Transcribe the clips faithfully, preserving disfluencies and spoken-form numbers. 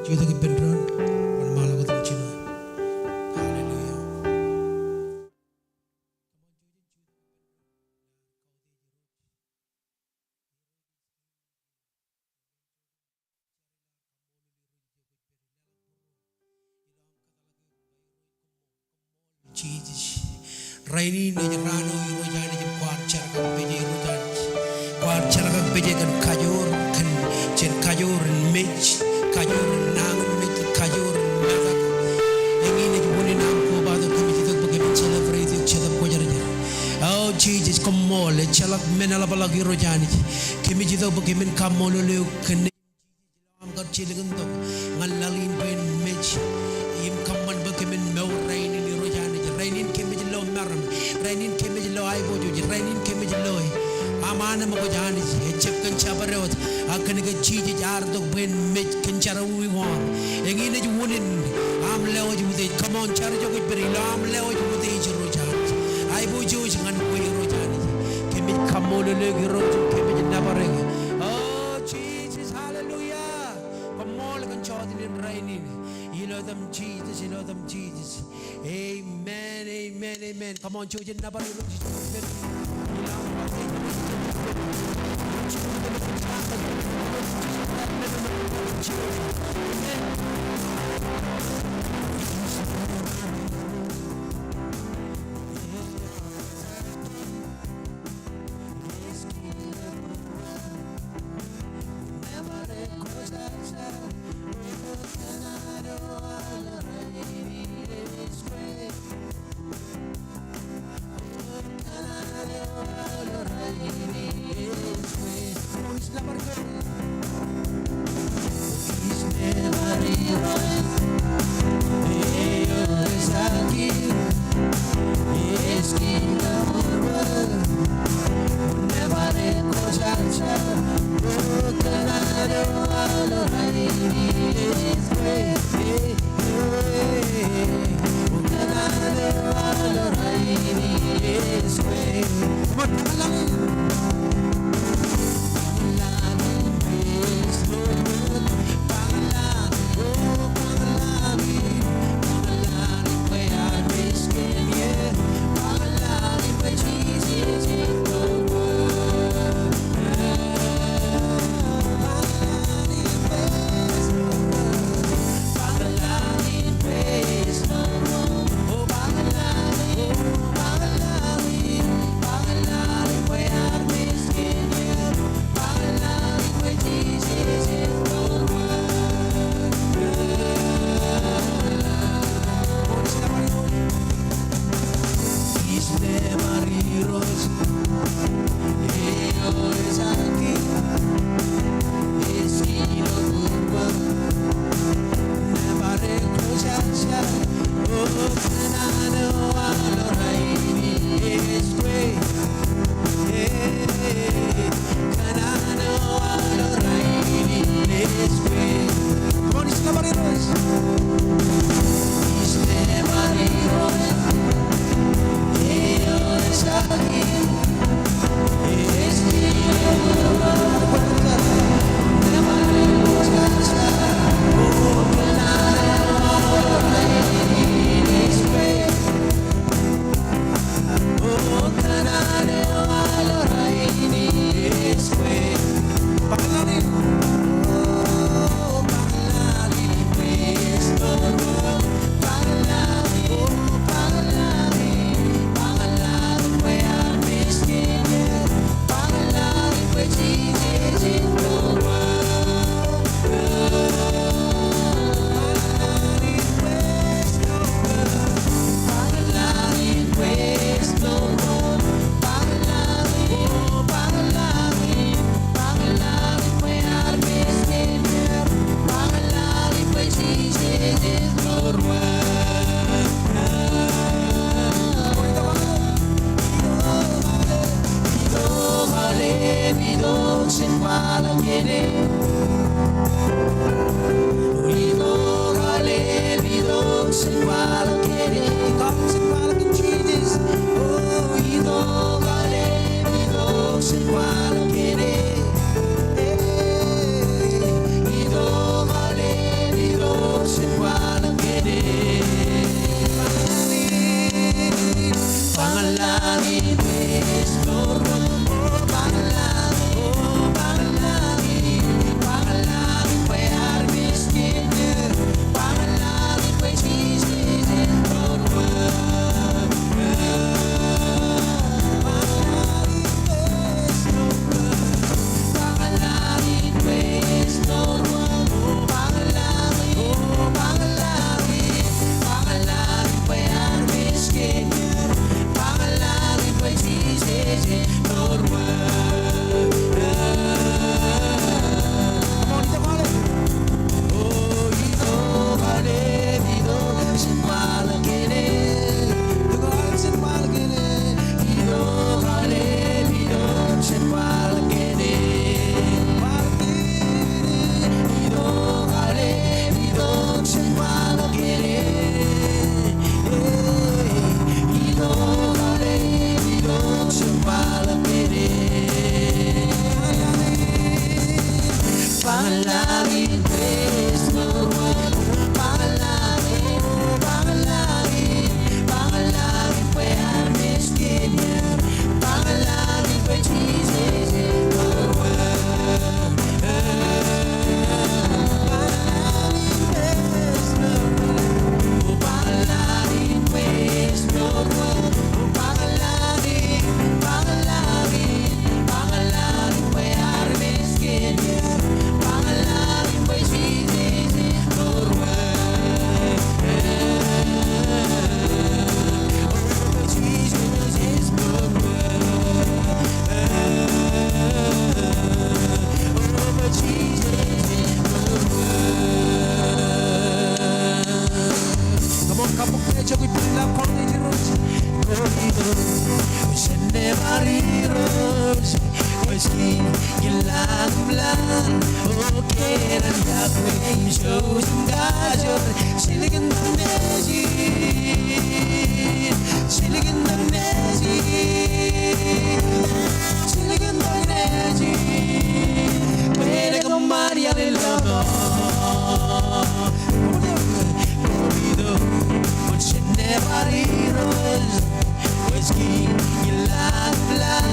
Jutak ippān doon, wōnṃaanḷọk wōt im jino. Hallelujah. Jisōs. Rainin ej raan eo Irooj Anij im kwaar jerkakpeje Irooj Anij. Kwaar jerkakpeje kōn kajoor, kōn jen kajoor in mej, kajoor in nañinmej, kajoor in meḷeḷe. Eñin ej unin aṃ kobatok kōmij itok bwe kōmin celebrate eok Jetōb Kwōjarjar. O Jisōs, koṃṃool, ejjeḷọk men eḷapḷọk Irooj Anij. Kōmij itok bwe kōmin kaṃṃoolol eok kōn aṃ kar jilkintok ñan laḷ in bwe en mej im kōṃṃan bwe kōmin mour rainin Irooj Anij. Rainin kōmij lo meram, rainin kōmij lo aiboojoj, rainin kōmij lo aṃ anemkwōj Anij. Ejjab kōn jabdewōt, ak kōnke Jisōs ear itok bwe en mej kōn jerọwiwi ko aṃ. Eñin ej unin aṃ lewōj utiej. Come on, jar ijo kwōj pād ilo aṃ lewōj utiej Irooj Anij. Aiboojoj ñan kwe Irooj Anij. Kōmij kaṃṃoolol eok Irooj im kōmij nōbar eok. O Jisōs, hallelujah. Koṃṃool kōn jọteen in rainin. Ilo etan Jisōs, ilo etan Jisōs. Amen, amen, amen. Come on, jouj im nōbar Irooj. Come on, kabbokte ejako ippān ḷak kọọte Irooj. Koṃ itok, Jemem bar Irooj. Kwōj kiiñ in ḷak im laḷ, O kōn an Yahweh, jouj im kajoor, jilkintok nejin, jilkintok nejin, jilkintok nejin, bwe en kōṃṃan iaḷ in ḷōṃ. Koṃ itok, Jemem bar Irooj. Kwōj kiiñ in ḷak im laḷ,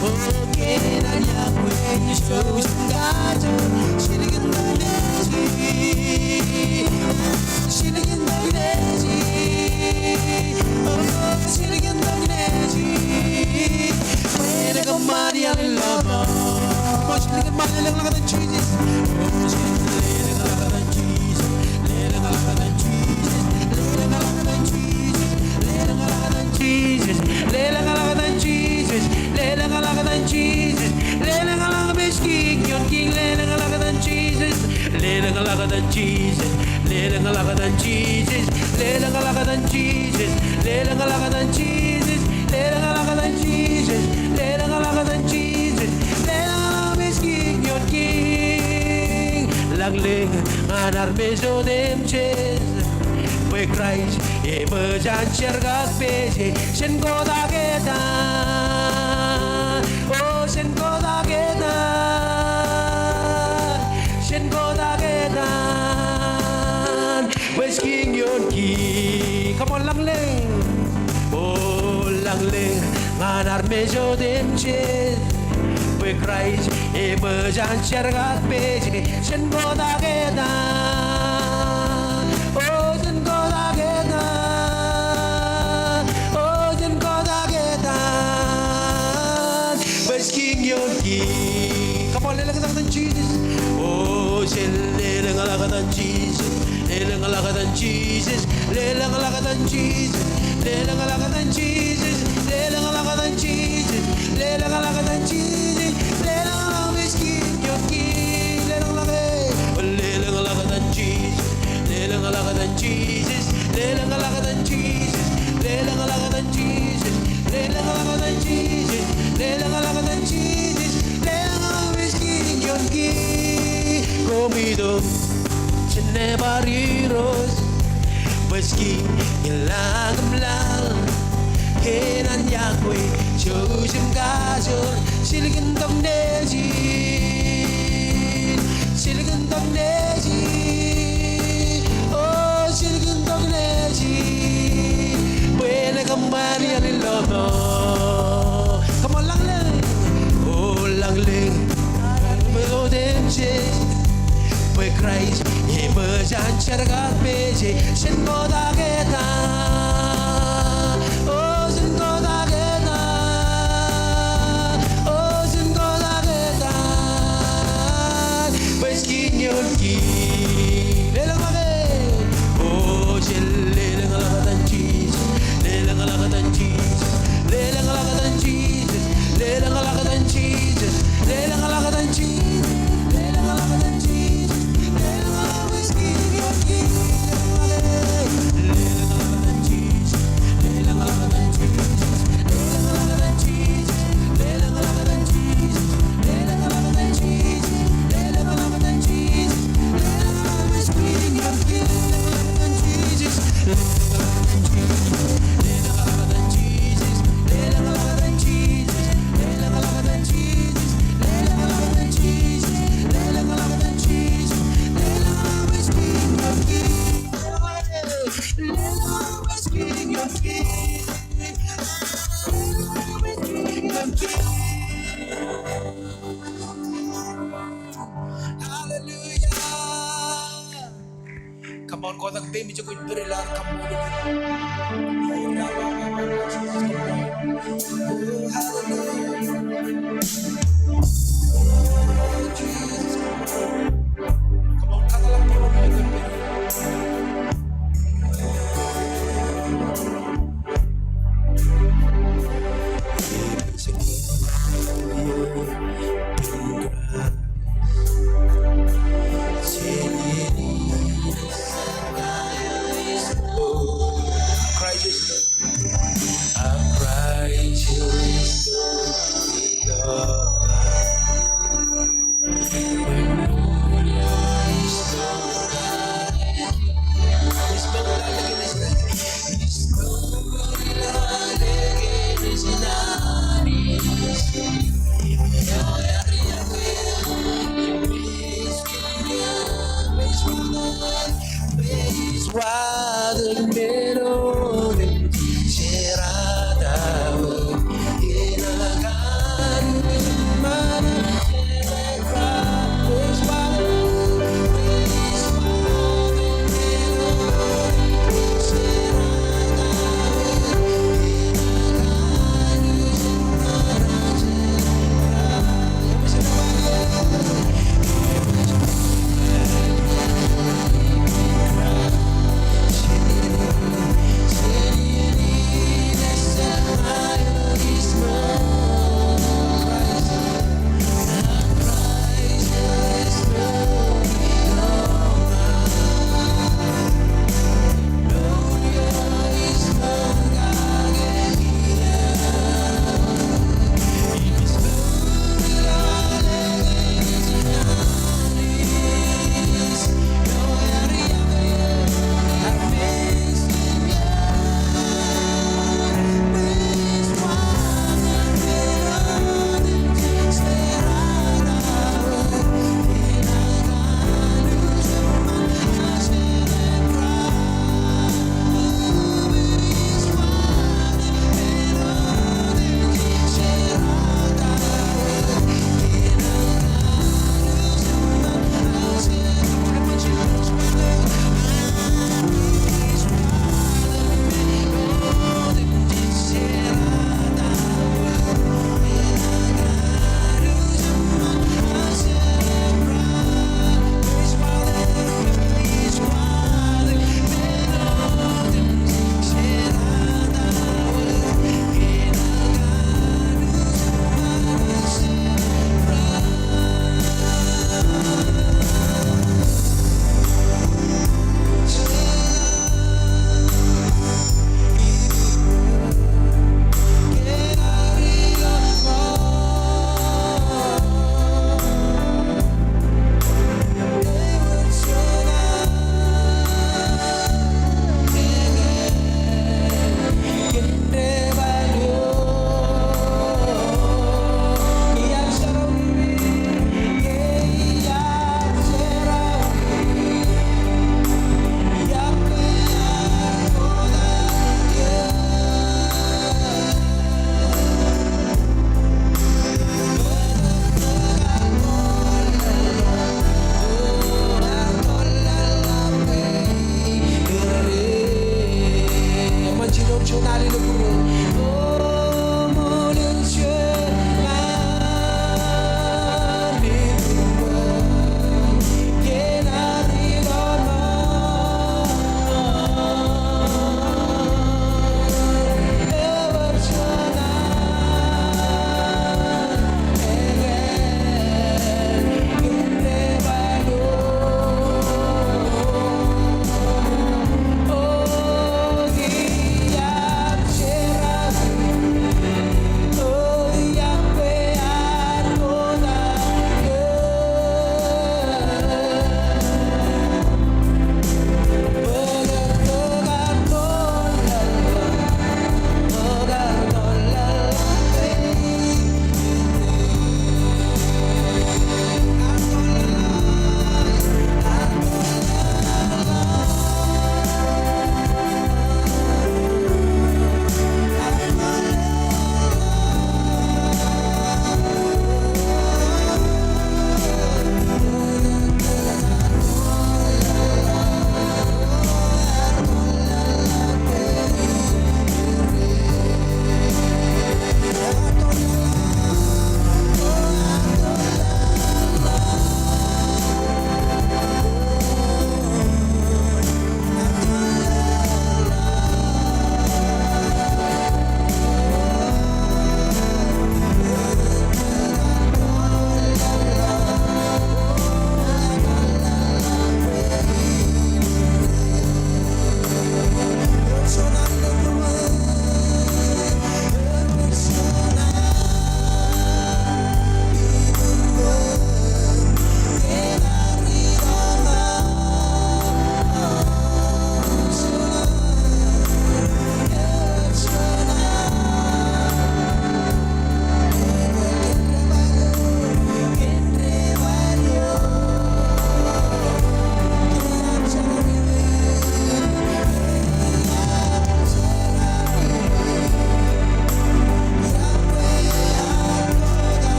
O kōn an Yahweh, jouj im kajoor, jilkintok nejin, jilkintok nejin, O jilkintok nejin, bwe en kōṃṃan iaḷ in ḷōṃ. Come on, jilkintok, lelōñḷọk etan Jisōs. Lelōñḷọk etan Jisōs. Lelōñḷọk etan Jisōs. Lelōñḷọk etan Jisōs. Lelōñḷọk etan Jisōs. Lelōñḷọk etan Jisōs. Lelōñḷọk, Kwōj kiiñ ioon kiiñ. Lelōñḷọk etan Jisōs. Lelōñḷọk etan Jisōs. Lelōñḷọk etan Jisōs. Lelōñḷọk etan Jisōs. Lelōñḷọk etan Jisōs. Lelōñḷọk etan Jisōs. Lelōñḷọk etan Jisōs. Lelōñḷọk, Kwōj kiiñ ioon kiiñ. Ḷak lōñ ñan armej otemjej, bwe Kraist eṃōj an jar kar peje jān kotak etan. O jān kotak etan, jān kotak etan. Kwōj kiiñ ioon kiiñ. Come on, ḷak lōñ. O ḷak lōñ ñan armej otemjej, bwe Kraist eṃōj an jar kar peje jān kotak etan. O jān kotak etan. O jān kotak etan. Kwōj kiiñ ioon kiiñ. Come on, lelōñḷọk etan Jisōs. O jān, lelōñḷọk etan Jisōs. Lelōñḷọk etan Jisōs. Lelōñḷọk etan Jisōs. Lelōñḷọk etan Jisōs. Lelōñḷọk etan Jisōs. Lelōñḷọk etan Jisōs. Lelōñḷọk, Kwōj kiiñ ioon kiiñ. Lelōñḷọk e. Lelōñḷọk etan Jisōs. Lelōñḷọk etan Jisōs. Lelōñḷọk etan Jisōs. Lelōñḷọk etan Jisōs. Lelōñḷọk etan Jisōs. Lelōñḷọk etan Jisōs. Lelōñḷọk, Kwōj kiiñ ioon kiiñ. Koṃ itok, Jemem bar Irooj. Kwōj kiiñ in ḷak im laḷ, kōn an Yahweh, jouj im kajoor, jilkintok nejin, jilkintok nejin, O jilkintok nejin, bwe en kōṃṃan iaḷ in ḷōṃo. Bwe Kraist eṃōj an jar kab peje jān kotak etan. O jān kotak etan. O jān kotak etan. Bwe ej kiiñ ioon kiiñ. Lelōñḷọk e. O jen lelōñḷọk etan Jisōs. Lelōñḷọk etan Jisōs. Lelōñḷọk etan Jisōs. Lelōñḷọk etan Jisōs. Lelōñḷọk etan Jisōs. Hallelujah. Come on, kotak peiṃ ej kwōj pād ilo ad kaṃṃoolol.